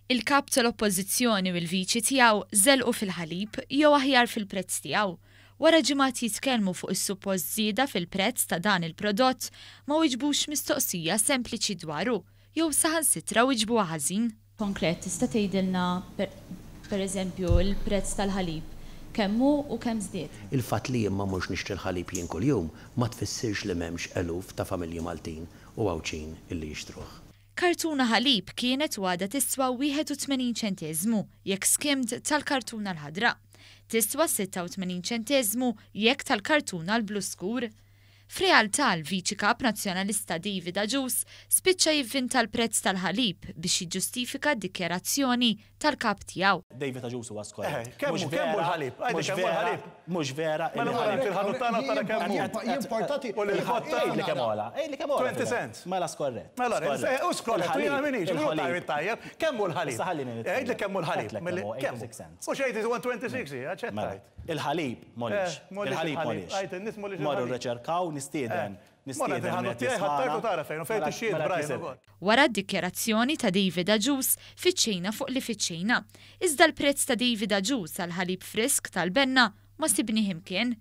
Il-Kap tal-Oppożizzjoni u l-Viċi tiegħu żelqu fil-ħalib jew aħjar fil-prezz tiegħu. Wara ġimgħat jitkellmu fuq is-suppost żieda fil-prezz ta' dan il-prodott, ma wiġbux mistoqsija sempliċi dwaru, jew saħansitra wiġbuha ħażin. Konkret, tista' tgħidilna pereżempju l-prezz tal-ħalib kemm hu u kemm żdied? Il-fatt li jien ma mmurx nixtri l-ħalib jien kuljum ma tfissirx li m'hemmx eluf ta' familji Maltin u Għawdxin illi jixtruh. Kartuna ħalib kienet u għadha tiswa 81 ċenteżmu jekk skimmed tal-kartuna l-ħadra. Tiswa 86 ċenteżmu jekk tal-kartuna l-blu skur. F'realtà, l-Viċi Kap Nazzjonalista David Agius spiċċa jivvinta l-prezz tal-ħalib biex jiġġustifika d-dikjarazzjoni tal-Kap tiegħu. David Agius huwa skorrett. Kemm hu kemm hu l-ħalib? Għidli kemm hu l-ħalib. Mhux vera Mela mur għand il-ħanut tagħna u tara kemm hu. Jimportati. U l-ħotta. Għidli kemm ogħla. Għidli kemm ogħla. 20 cents. Mela skorrett. Mela hu skorrett u jiena m'iniex. Hu tajjeb tajjeb. Kemm hu l-ħalib? Issa ħallini nitkellem. Għidli kemm hu l-ħalib. Għedtlek kemm hu, 86 cents. U x'għidt 126 hi, aċċettajt. Il-ħalib m'għoliex. Il-ħalib m'għoliex. Morru rriċerkaw, nistieden. Nistieden min qed jismagħna. Wara d-dikjarazzjoni ta' David Agius, fittxejna fuq li fittxejna. Iżda l-prezz ta' David Agius għall-ħalib frisk tal-Benna ma sibnih imkien.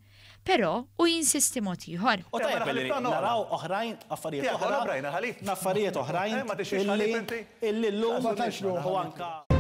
Però hu jinsisti mod ieħor. U tajjeb li naraw oħrajn, affarijiet oħra, affarijiet oħrajn illi llum u anka.